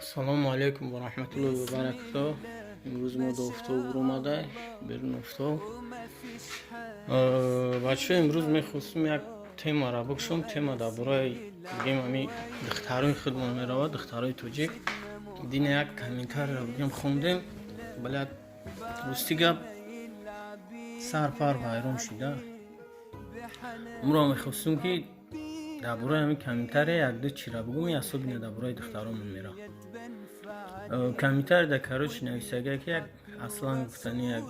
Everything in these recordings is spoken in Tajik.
Ассалому алайкум ва раҳматуллоҳи ва баракатуҳ. Имрӯз мо до офтоб буромада, берун офтоб. Бачаҳо, имрӯз мехостум як темаро бикушом. Тема дар бораи, бигем, ҳами духтарои худмон меравад, духтарои тоҷик. Дина як комментарийро, бигем, хондем, блядь, рости гап, сар пар вайрон шида. Умро мехостум, ки дар бораи ҳамин комментария якду чира бигӯм, особенно дар бораи духтаромон меравад. Комментарий да, короче, нависага, ки як аслан гуфтани як,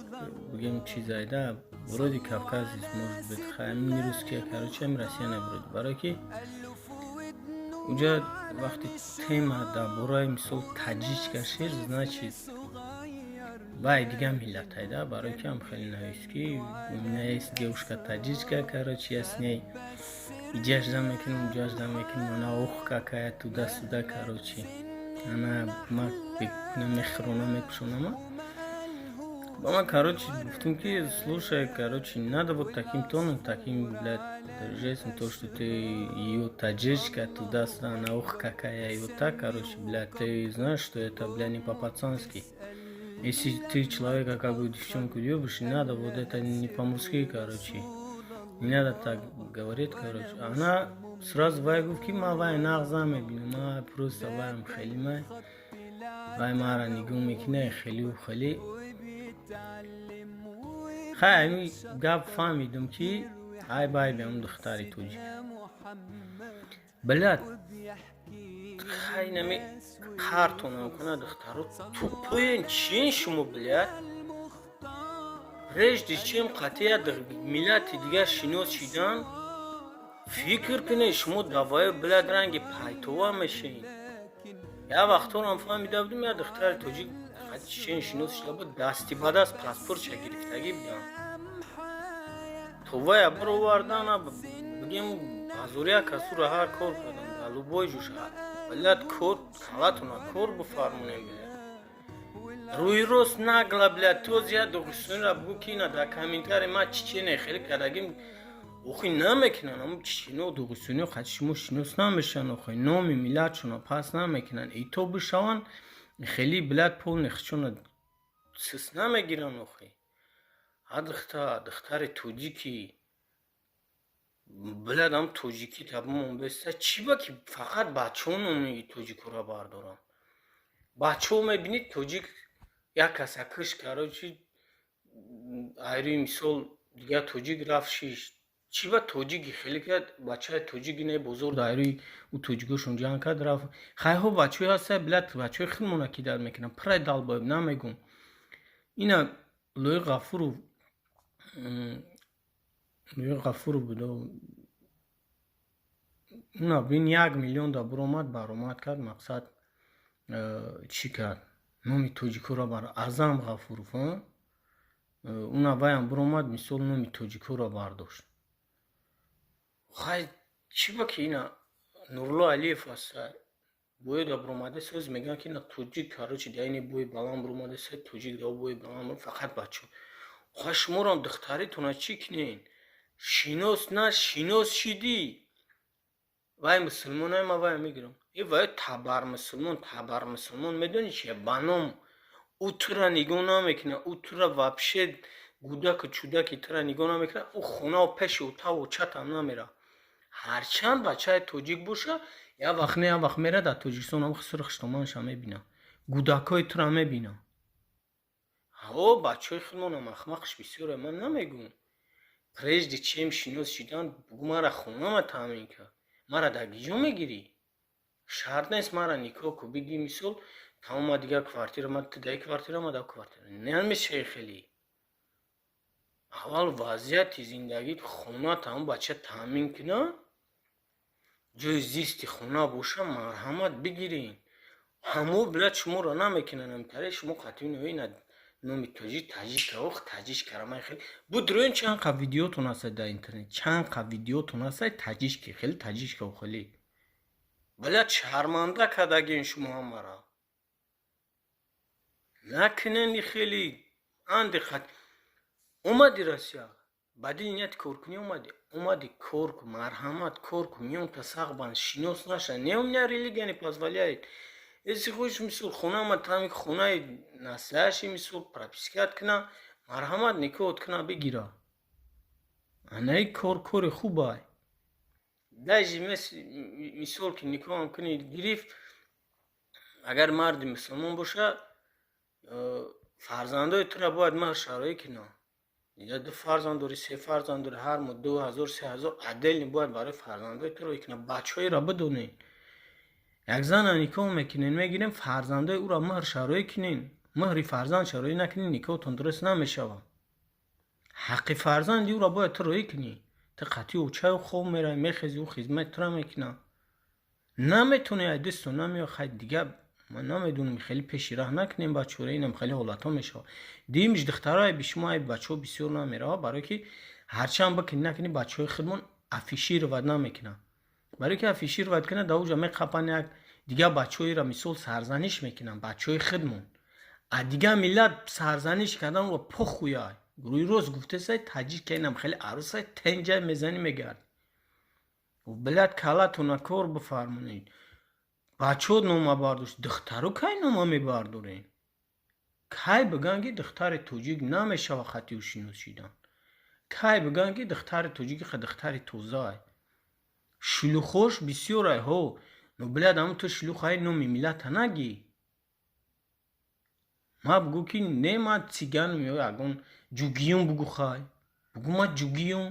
бигем, чизайда, вроде кавказец, может быть, ҳамин русские, короче, ҳам россияне вроде, барое ки уҷа вақти тема дар бораи, мисол, таджичка шир, значит, вай дигар миллатайда, барое ки ҳам хеле навис, ки у меня есть девушка таджичка, короче, я с ней иҷа жда мекунем, уҷа жда мекунем, она, ух, какая, туда-сюда, короче, она ма мехӯрона, мепӯшонама. Ба ман, короче, гуфтум, ки слушай, короче, не надо вот таким тоном, таким, блядь, жестом, то, что ты её таджичка, туда-сюда, она, ух, какая, и вот так, короче, блядь, ты знаешь, что это, блядь, не по-пацански. Если ты человека, как бы девчонку любишь, не надо вот это, не по-мужски, короче, не надо так говорить, короче. Она сразу вай гуфт, ки ман вай нағз намебинам, ман просто ваям хеле май вай маро нигоҳ мекунад хелиу хеле. Хай, ҳамин гап фаҳмидум, ки ай бай бе ҳамн духтари тоҷик, блядь, хай, нами қартонам кунад, духтаро тупоен чиен шумо, блядь? Прежде чем қатъия миллати дигар шинос шидан, фикр кунед. Шумо даваю, блядь, ранги пайтова мешавед. Як вақтҳоам фаҳмида будем, як духтари тоҷик чечен шинос шуда буд, дасти ба даст паспортша гирифтагӣ будам, то вая баровардана, бигем, базурия касура ҳар кор кардам дар любой ҷуш. Блядь, кор калатона кор бифармонем, блядь, рӯи рост нагла, блядь, тоз як догистонира бугӯ, ки ина дар комментарий ма чечене хеле кардагим, охи намекунанд. Ам чечено, догистониё қати шумо шинос намешаванд, охи номи миллатшона пас намекунанд. Ито бишаванд хеле, блядь, полный хичона сис намегиранд. Охи, ҳа, духтари тоҷики, блядь, ам тоҷикӣ табумон беста. Чӣ ба ки фақат бачаҳо номи тоҷикоро бардоранд? Бачаҳо мебинед, тоҷик як каса киш, короче, айрӯи мисол дигар тоҷик рафт шишт. Чӣ ба тоҷики хеле кард, бачаи тоҷики не бозор дар айрӯи ӯ тоҷикошон ҷанг кард, рафт. Хайҳо, бачаҳое ҳастанд, блядь, бачаҳои худмона кидат мекунанд, пурай долбоеб намегӯм. Ина Лоиқ Ғафуров, Лоиқ Ғафуров буд, уна бин, 1 миллион да буромад, баромад кард, мақсад, чӣ кард, номи тоҷикоро бар. Аъзам Ғафуров, уна ваям буромад, мисол, номи тоҷикоро бардошт. Хай, чӣ ба ки ина Нурулло Алиев аста, бояда буромада соз мегӯянд, ки ина тоҷик, короче, дар ини бои баланд буромада, тоҷик дар бои баланд, фақат бачаҳо. Хай, шуморам духтаритона чӣ кунед? Шинос на шинос шидӣ, вай мусулмонай, ман вая мегирам. Э, вай табар мусулмон, табар мусулмон, медонӣ чия? Ба ном ӯ тура нигоҳ намекунад, ӯ тура вообще гудаку чудаки тура нигоҳ намекунад, ӯ хонаву пеши утаву чатам намерад. Ҳарчанд бачаи тоҷик боша, як вақт не, як вақт мерад дар Тоҷикистон, ам сурх штоманша мебинам, гудакҳои тура мебинам. Ҳо, бачаҳои худмонам ахмақш бисёре, ман намегӯм. Прежде чем шинос шидан, бугӯ: мара хонама таъмин кард, мара дар гиҷо мегирӣ? Шарт нест мара никоҳ ку, биги, мисол, тамома дигар квартира ма, ту даи квартира, ма да квартира намешавӣ. Хеле аввал вазъияти зиндагит, хона тамом бача таъмин кунад, ҷои зисти хона боша, марҳамат, бигирен. Ҳамо, блядь, шуморо намекунанд амтаре шумо қатъи ина номи тоҷик, таҷика, ох, таҷичкара ман хеле будроен. Чанд қа видеотон ҳастад дар интернет, чанд қа видеотон ҳастад, таҷички хеле, таҷичка хеле, блядь, шарманда кардагин шумо ҳамаро. Накунен хеле анди хат. Омади Россия ба дили нияти коркунӣ омадӣ, омадӣ, кор ку, марҳамат, кор ку, миёнта сағбанд, шинос наша. Не, у меня религия не позволяет. Если хочешь, мисол, хонама тами хонаи настоящий, мисол, пропискать куна, марҳамат, никоҳот куна, бигира. Анаи кор кори хубай. Даже мисол, ки никоҳам кунӣ, гирифт, агар марди мусулмон бошад, фарзандои тура бояд меҳр шароӣ кунад. Я ду фарзанд дорӣ, се фарзанд дорӣ, ҳар моҳ 2000, 3000 отдельно бояд барои фарзандои ту роӣ кунад. Бачаҳоеро бидонед. Як зана никоҳ мекунед, мегирем, фарзандои ӯро меҳр шароӣ кунед. Меҳри фарзанд шароӣ накунед, никоҳтон дуруст намешавад. Ҳаққи фарзанди ӯро бояд ту роӣ кунӣ. Ту қатъи очаю хоб меравӣ, мехези, ӯ хизмати тура мекунад. Наметавонӣ, ай дасту намеояд, хай, дигар ман намедонам, хеле пеши раҳ накунем, бачаҳоро, инам хеле ҳолатҳо мешавад. Дуюмиш, духтаро, айби шумо, айби бачаҳо бисёр намеравад, барое ки ҳарчанд бикунӣ, накунӣ, бачаҳои худмон афишировать намекунанд. Барое ки афишировать кунад, дар уҷа меқапанд, як дигар бачаҳоеро, мисол, сарзаниш мекунанд, бачаҳои худмон. А дигар миллат сарзаниш кардан ро похуй ай. Рӯи рост гуфтесай, таҷик инам хеле арӯсай, тенҷай мезанӣ, мегард. Блядь, калатона кор бифармонед. Бачаҳо нома бардошт, духтаро кай нома мебардорен? Кай бигӯянд, ки духтари тоҷик намешава хати шинос шидан? Кай бигӯянд, ки духтари тоҷики духтари тозаай? Шлюхош бисёрай, ҳо, но, блядь, ҳамн ту шлюхаи, номи миллата нагӣ. Ма бугӯ, ки не, ман циганом ё ягон ҷугиюм, бугӯ, хай. Бугӯ, ман ҷугиюм.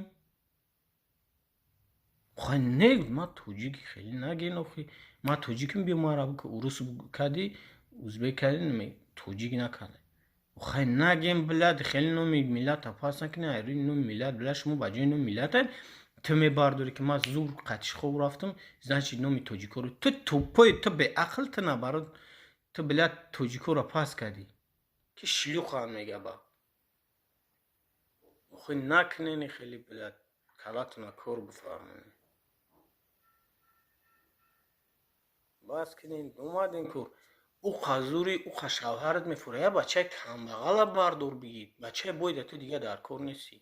Хай, не, ман тоҷики, хеле наген охи. Ман тоҷиким, биё маро урус кардӣ, узбек кардӣ, тоҷик накардӣ. Хай, нагем, блядь, хеле номи миллата пас накунӣ, ай рӯи номи миллат, блядь, шумо ба ҷои номи миллата ту мебардорӣ, ки ман зур қатиш хоб рафтам, значит, номи тоҷикоро ту тупой, ту беақл, ту наоборот, ту, блядь, тоҷикоро пас кардӣ. Ки шлюха мега ба. Охи, накунени хеле, блядь, калатона кор бифармонед. Бас кунед, омадем ку уқа зури, уқа шавҳарат мефура. Я бачаи камбағала бардор, бигир. Бачаи бойда ту дига дар кор нестӣ.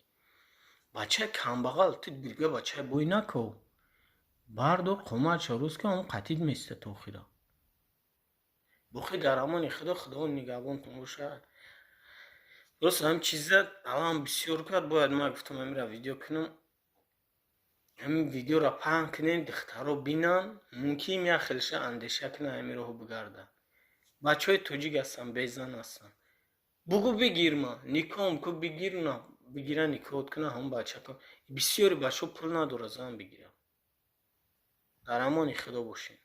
Бачаи камбағал, ту дига бачаи бой нако. Бардор, қоматша рост кун, ҳамон қатид места то охира. Боқӣ дар амони Худо, Худованд нигаҳбонтон бошад. Рост, ҳамин чиза алам бисёр кард, бояд ман гуфтам ҳаминро видео кунам. Ҳамин видеоро паҳн кунем, духтаро бинанд, мумкин як хелша андеша кунанд, ҳамин роҳу бигарданд. Бачаҳои тоҷик ҳастанд, безан ҳастанд. Бугӯ, бигир, ма никоҳам ку, бигир, на бигира, никоҳот куна, ҳамон бачако. Бисёри бачаҳо пул надорад зан бигирад. Дар амони Худо бошед.